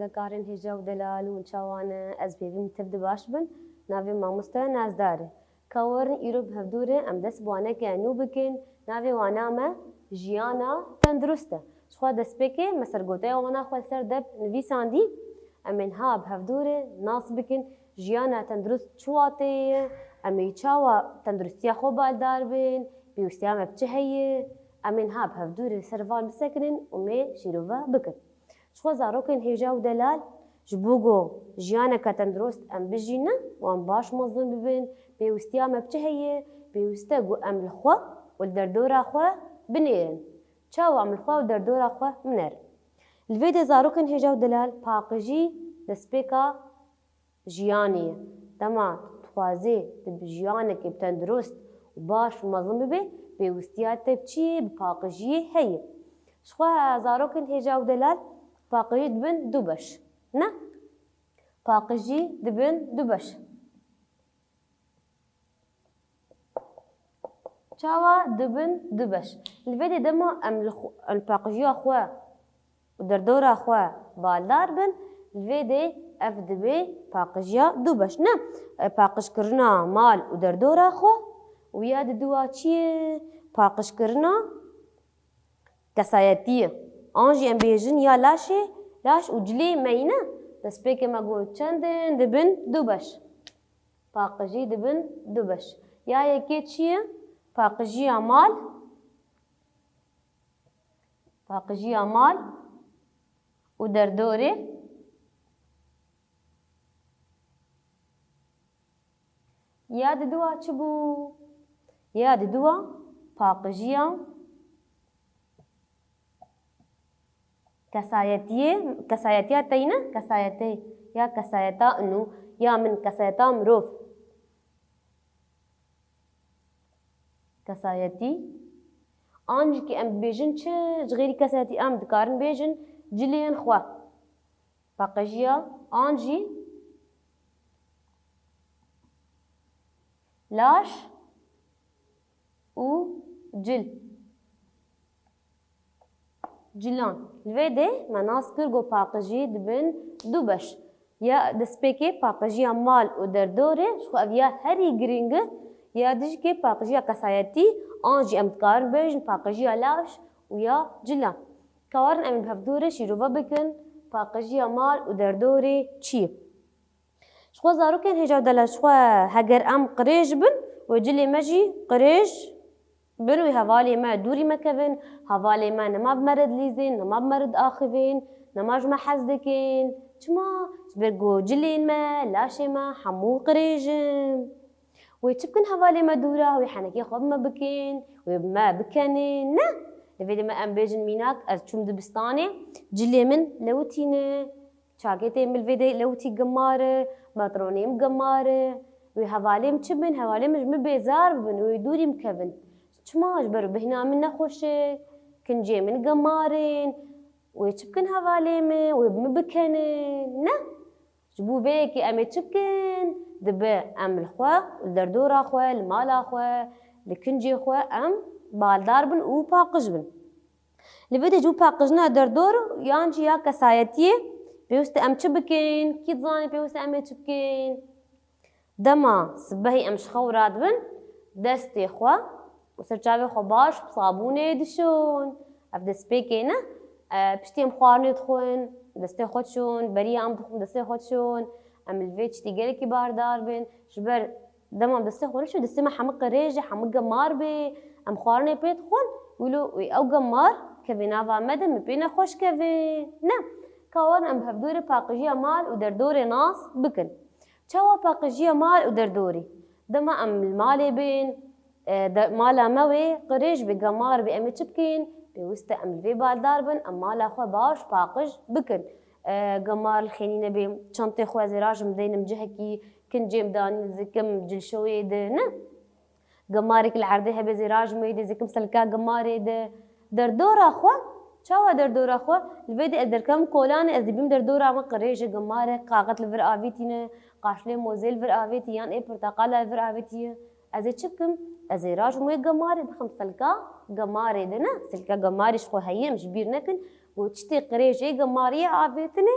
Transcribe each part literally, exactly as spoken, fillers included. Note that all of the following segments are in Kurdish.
Karên hêja û delal hûn çawa ne? Ez pêvî min tev de baş bin. Navê mamoste Nazdar e. Ka werin îro bi hevdû re em dest bi waneke nû bikin. Navê wana me jiyana tendurist e. Ji xwe destpêkê me sergoteya wana xwe li ser dep nivîsandî. Em ê niha bi hevdû re nas bikin jiyana tendurist çi watê ye, em ê çawa tenduristiya xwe baldar bin, pêwistiya me bi çi heye. Em ê niha bi hevdû re li ser van bisekinin û me şîrove bikin. Ji xwe zarokên hêja û delal, ji bo ku jiyaneke tendurist em bijînin û em baş mezin bibin, pêwistiya me bi çi heye? Pêwist e ku em li xwe û li derdora xwe binêrin. Çawa em li xwe û derdora xwe binêrin? Li vê de zarokên hêja û delal, paqijî destpêka jiyanê ye. Dema dixwazê tu bi jiyanekê bi tendurist û baş û mezin bibê, pêwistiya te bi çi yê? Bi paqijiyê heye. Ji xwe zarokên hêja û delal, paqijî dibin du beş. Ne? Paqijî dibin du beş. Çawa dibin du beş? Li vê de dema em li xwe, em li paqijiya xwe û derdora xwe baldar bin, li vê de ev dibe paqijiya du beş. Ne, e, paqijkirina mal û derdora xwe û ya diduwa çi ye? Paqijkirina kesayetiyê. An jî em bêjin ya laşê, laş û cilê me yî ne. Destpêkê me got çend in? Dibin du beş. Paqijî dibin du beş. Ya yekê çi ye? Paqijiya mal. Paqijiya mal û derdorê. Ya diduwa çi bû? Ya diduwa paqijiya kesayetiyê, kesayetiya te yî ne, kesayetê, ya kesayeta û ya min, kesayeta mirov. Kesayetî. An jî ki em bêjin çi, ji xêrî kesayetî em dikarin bêjin cilên xwe. Paqijiya an jî laş û cil. Cilan. Li vê de me nas kir ku paqijî dibin du beş. Ya destpêkê paqijiya mal û derdorê, ji xwe ev ya herî girîng e, ya dijikê paqijiya kesayetî, an jî em dikarin bêjin paqijiya laş û ya cilan. Ka werin em bi hevdû re şîrove bikin, paqijiya mal û derdorê çi ye? Ji xwe zarokên hêja û delal, ji xwe heger em qirêj bin, wê cilê me jî qirêj bin, wê hevalê me dûrî me kevin, hevalê me nema bi me re dilîzin, nema bi me re diaxivin, nema ji me hez dikin. Çima? Ji ber ku cilên me, laşê me hemû qirêj in. Wê çi bikin hevalê me dûra, wê henekê xwe bi me bikin, wê bi me bikenin? Ne! Li vê de me em bêjin mînak, ez çûm dibistanê, cilê min lewitîne. Çaketê min li vê de lewitî gemar e, metronê min gemar e. Wê hevalê min çi bin? Hevalê min ji min bêzar bibin, wê dûrî min kevin. Çima? Ji ber bêhna min nexweş e, kincê min gemar in. Wê çi bikin hevalê min? Wê bi min bikenin? Ne. Ji bo vê yekê em ê çi bikin? Dibe em li xwe, li derdora xwe, li mala xwe, li kincê xwe em baldar bin û paqij bin. Li vê de ji bo paqijina derdor yan jî ya kesayetiyê pêwist e em çi bikin? Kî dizane pêwist e em ê çi bikin? Dema sibehî em ji xew radibin, destê xwe û ser çavê xwe baş bi sabûnê dişon. Ev destpêkê ne, e, piştî em xwarinê dixwin, destê xwe dişon, beriya em dixwin destê xwe dişon. Em li vê tiştî gelekî bardar bin. Ji ber Dema em destê xwe neşo, destê me hemû qirêj e, hemû gemar bê. Em xwarinê pê dixwin, wilo wê ew gemar kevê nava me de, me pê nexweş kevê. Ne. Ka werin em bi hevdû re paqijiya mal û derdorê nas bikin. Çawa paqijiya mal û derdorê? Dema em li malê bên, e, de, mala me wê qirêj bê, gemar bê, em ê çi bikin? Pêwist e em li vê baldar bin, em mala xwe baş paqij bikin. E, gemar li xênî nebê, çantê xwe ez ê rajim deynim cihekî, kincê min danî zikim cilşoyê de, ne? Gemarek li erdê hebe zê rajim wê de zikim selka gemarê de. Derdora xwe, çawa derdora xwe? Li vê de ez derkevim kolanê, ez dibîm derdora min qirêj e, gemar e, kaxet li vir avêtîne, qaşlê mozê li vir avêtî yan ê porteqala li vir avêtî ye. Ez ê çi bikim? Ez ê rajim wê gemarê bixim selka gemarê de, ne? Selka gemarê ji xwe heye, em ji bîr nekin. Ku tiştê qirêj ê gemariyê avêtine,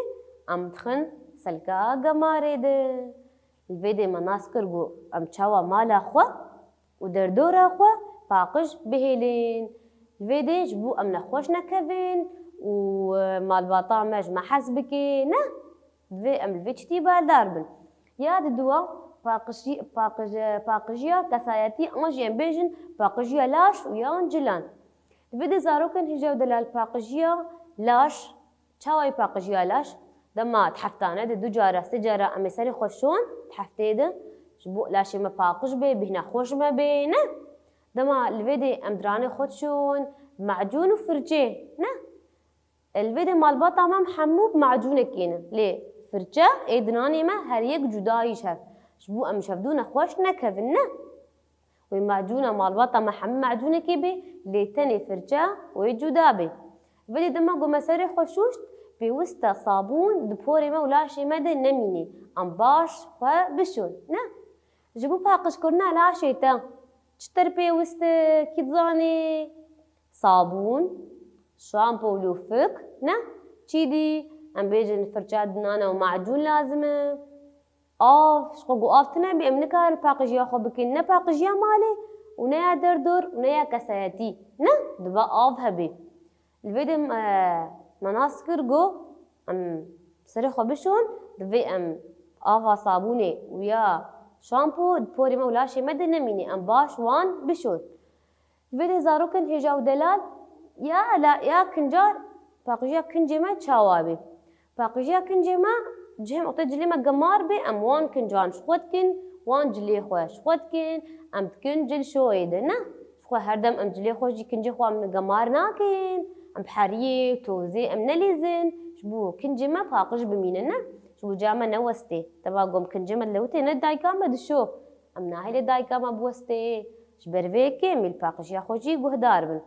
Em dixin selka gemarê de. Li vê dê me nas kir ku em çawa mala xwe û derdora xwe paqij bihêlin. Li vê dê ji bo em nexweş nekevin û, e, malbata me ji me hez bike. Ne, divê em li vê çitî baldar bin. Ya di dua paqijî-, paqij-, paqijiya kesayetî an jî em bêjin paqijiya laş û yan cilan. Di vê de zarokên hêja û delal paqijiya laş, çawa yê paqijiya laş? Dema di heftane de du cara, sê cara em ê serê xwe şon, di heftê de ji bo laşê me paqij bê, bêhna xweş me bê, ne? Dema li vê de em diranê xwe dişon, bi macûn û firçê, ne? Li vê de malbata me em hemû bi macûnekê ne. Lê firçe ê dinanê me her yek cuda yî ji hev. Ji bo em ji hevdû nexweş nekevin, ne? Wê macûna malbata me hemû macûnekê bê, lê tenê firçe wê cuda bê. Vê de dema ku me serê xwe şûşt, pêwist e sabûn di porê me û laşê me de nemînê. Em baş xwe bişon, ne? Ji bo paqijkirina laşê te çi ter pêwist e, kî dizanê? Sabûn, şampo û lûfik, ne? Çî dî? Em bêjin firça dinane û macûn lazim e. Av, ji xwe ku av tune bê, em nikarin paqijiya xwe bikin, ne paqijiya malê û ne ya derdor û ne ya kesayetî. Ne, dibe av hebê. Li vê de, e, me nas kir ku em serê xwe bişon, divê em ava sabûnê û ya şampo di porê me û laşê me de nemîne, em baş wan bişon. Vê de zarokên hêja û delal ya la, ya kincar, paqijiya kincê me çawa bê? Paqijiya kincê me cihê me, te cilê me gemar bê, em wan kincan ji xwe dikin, wan cilê xwe ji xwe dikin, em dikin cil şoyê de, ne? Ji xwe her dem em cilê xwe jî kincê xwe em gemar nakin, em bi heriyê, tozê em nelîzin, ji bo kincê me paqij bimînin, ne? Ji bo ca me newestê. Dema ku em kincê me dilewitê ne dayika me dişo. Em nahêlê dayika me biwestê. Ji ber vê yekê em ê li paqijiya xwe jî guhdar bin.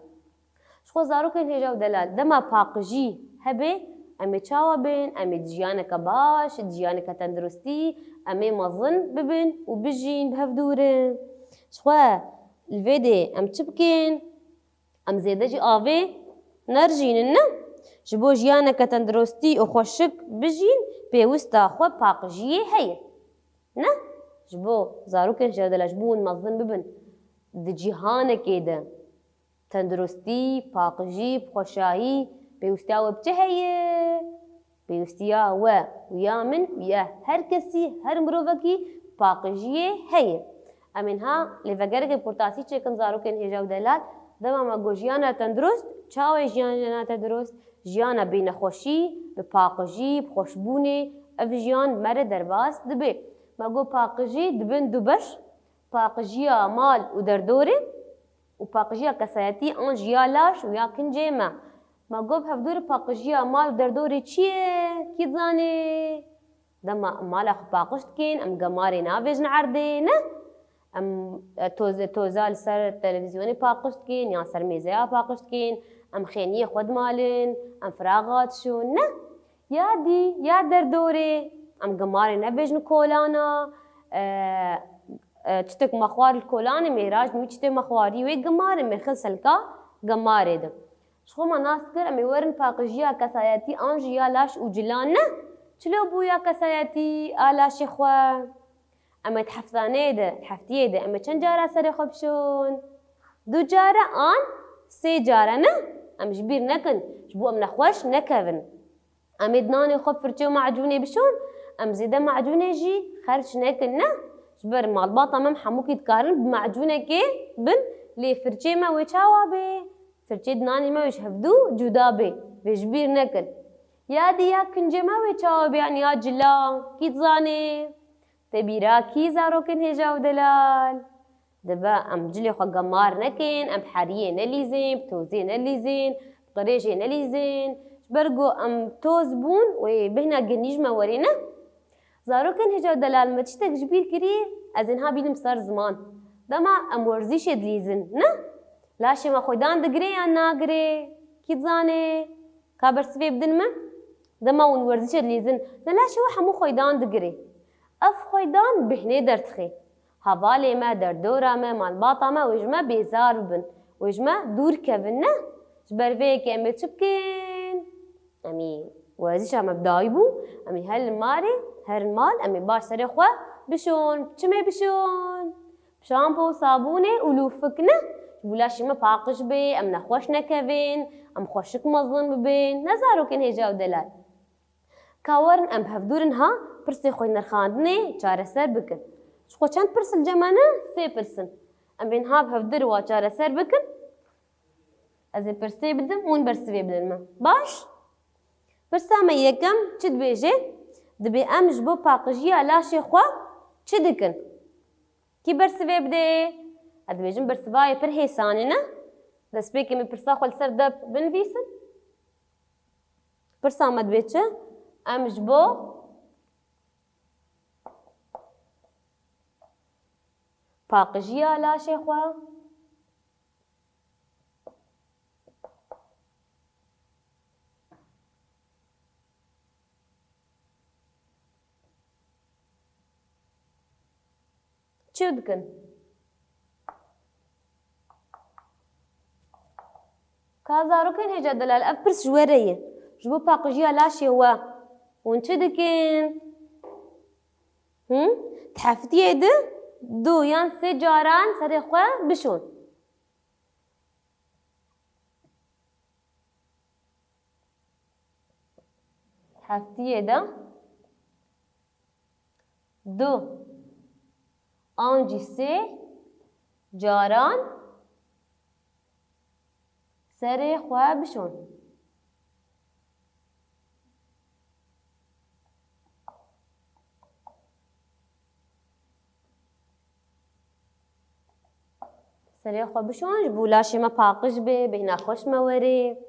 Ji xwe zarokên hêja û delal, dema paqijî hebe, em ê çawa bin? Em ê di jiyaneke baş, di jiyaneke tenduristî, em ê mezin bibin û bijîn bi hevdû re. Ji xwe li vê dê em çi bikin? Em zêde jî avê nerijînin, ne? Ji bo jiyaneke tenduristî û xweşik bijîn, pêwista xwe paqijiyê heye. Ne? Ji bo zarokên hêja û delal, ji bo hûn mezin bibin di cîhanekê de, tenduristî, paqijî, bi xweşayî, pêwîstiya we bi çi heye? Pêwîstiya we û ya min û ya her kesî, her mirovekî paqijiyê heye. Em ê niha lêvegerekê portasî çêkin zarokên hêja û delal. Dema me got jiyana tendurist, çawa ye jiyana tendurist? Jiyana bê nexweşî, bi paqijî, bi xweşbûnê, ev jiyan me re derbas dibe. Me got paqijî dibin du beş, paqijiya mal û derdorê û paqijiya kesayetî an jî ya laş û ya kincê me. Me got bi hevdû re paqijiya mal û derdorê çi ye? Kî dizanê? Dema em mala xwe paqij dikin, em gemarê navêjin erdê, ne? Em, e, toze, toza li ser televîzyonê paqij dikin, yan ser mêzeya paqij dikin, em xêniyê xwe dimalin, em firaxa dişon, ne? Ya dî, ya derdorê, em gemarê nebêjin kolana, e, e, çitek me xwar li kolanê mêraj, nû çitê me xwarî wê gemarê, me xil selka gemarê de. Ji xwe me nas kir, em ê werin paqijiya kesayetî an jî ya laş û cilan, ne? Çilo bû ya kesayetî a laşê xwe? Em ê di heftaneyê de, di heftiyê de, em ê çend cara serê xwe bişon? Du cara an sê cara, ne? Em ji bîr nekin, ji bo em nexweş nekevin. Em ê di nanê xwe firçe û macûnê bişon, em zêde macûnê jî xerc nekin, ne? Ji ber malbata me em hemûkî dikarin bi macûnekê bin, lê firçê me wê çawa bê? Firçê di nanê me wê ji hevdû cuda bê, vê ji bîr nekin. Ya dî ya kincê me wê çawa bê, yan ya cila, kî dizanê? Te bîra kî zarokên hêja û delal? Dibe em cilê xwe gemar nekin, em bi heriyê nelîzin, bi tozê nelîzin, bi qirêjê nelîzin. Ji ber ku em toz bûn, wê bêhna genî ji me werê, ne? Zarokên hêja û delal, me tiştek ji bîr kirî, ez ê niha bînim ser ziman. Dema em werzîşê dilîzin, ne? Laşê me xwêdan digire yan nagire? Kî dizanê? Ka bersivê bidin min? Dema hûn werzîşê dilîzin, ne laşê we hemû xweydan digirê. Ev xweydan bêhnê derdixê. Hevalê me, derdora me, malbata me, wê ji me bêzar bibin. Wê ji me dûr kevin, ne? Ji ber vê yekê em ê çi bikin? Em ê Werziş em bi dawî bû, em ê herin malê, herin mal, em ê baş serê xwe bişon. Çi mê bişon? Şampo û sabûnê û lûfik ne? Ji bo laşê me paqij bê, em nexweş nekevin, em xweşik mezin bibin. Ne zarokên hêja û delal. Ka werin em bi hevdû re niha pirsê xwe yê nirxandinê çareser bikin. Ji xwe çend pirs li cem me ne? Sê pirs in. Em ê niha bi hevdû re wa çareser bikin. Ez ê pirsê bidim, hûn bersivê bidin min. Baş? Pirsa me yekem çi dibêje? Dibê em ji bo paqijiya laşê xwe çi dikin? Kî bersivê bidê? Ez dibêjim bersivayê pir hêsanê ne? Destpêkê min pirsa xwe li ser dep binivîsim. Pirsa me dibê çi? Em ji bo paqijiya laşê xwe çi dikin? Ka zarokên hêja delal, ev pirs ji we re ye. Ji bo paqijiya laşê we hûn çi dikin? Him? Di heftiyê de du yan sê caran serê xwe bişon. Heftiyê de du an jî sê caran serê xwe bişon. Serê xwe bişon, ji bo laşê me paqij be, bêhna xweş me were.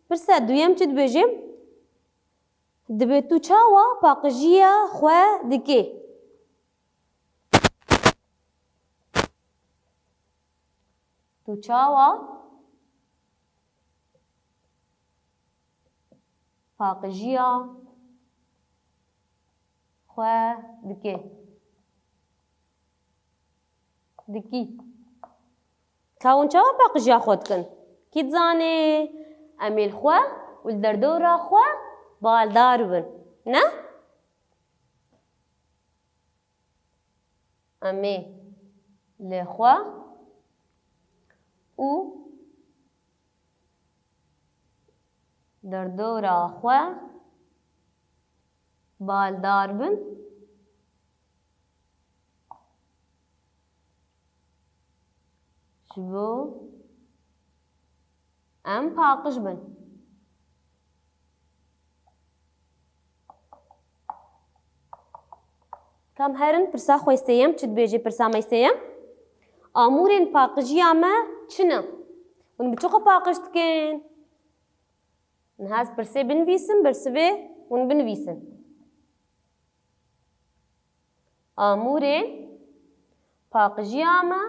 Pirsa duyem çi dibêje? Dibê tu çawa paqijiya xwe dikê? Tu çawa paqijiya xwe dikê? Dikî. Ka hûn çawa paqijiya xwe dikin? Kî dizane? Em ê li xwe û li derdora xwe baldar bin. Ne? Em ê li xwe û derdora xwe baldar bin. Ji bo em paqij bin. Kam herin pirsa xwe sêyem, çi dibêje pirsa me sêyem? Amûrên paqijiya me çi ne? Hûn bi çi xwe paqij dikin? Niha ez pirsê binivîsim, bersivê hûn binivîsin. Amûrên paqijiya me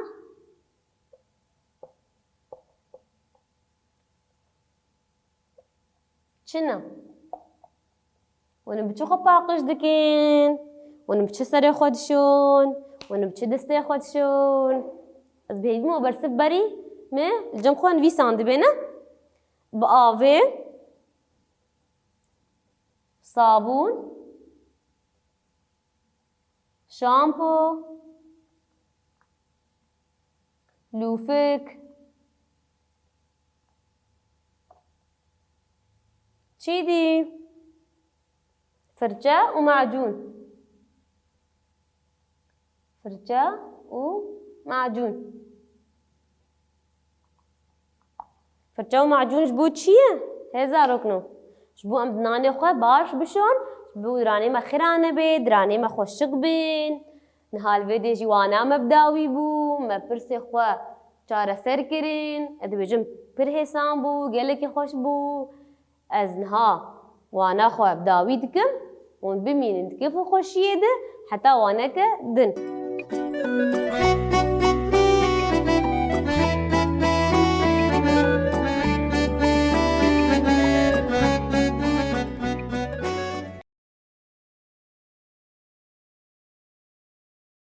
çi ne? Hûn bi çi xwe paqij dikin? Hûn bi çi serê xwe dişon? Hûn bi çi destê xwe dişon? Ez bêhîvî me bersiv berî me li cem xwe nivîsandibê ne? Bi avê, sabûn, şampo, lûfik, çî dî, firçe û macûn. Firçe û macûn. Firçe û macûn ji bo çi ye? Hê zarokno. Ji bo em dinanê xwe baş bişon, ji bo diranê me xira nebe, diranê me xweşik bin. Niha li vê dê jî wana me bi dawî bû, me pirsê xwe çareser kirin. Ez dibêjim pir hêsan bû, gelekî xweş bû. Ez niha wana xwe bi dawî dikim, hûn bimînin di kêf û xweşiyê de heta waneke din.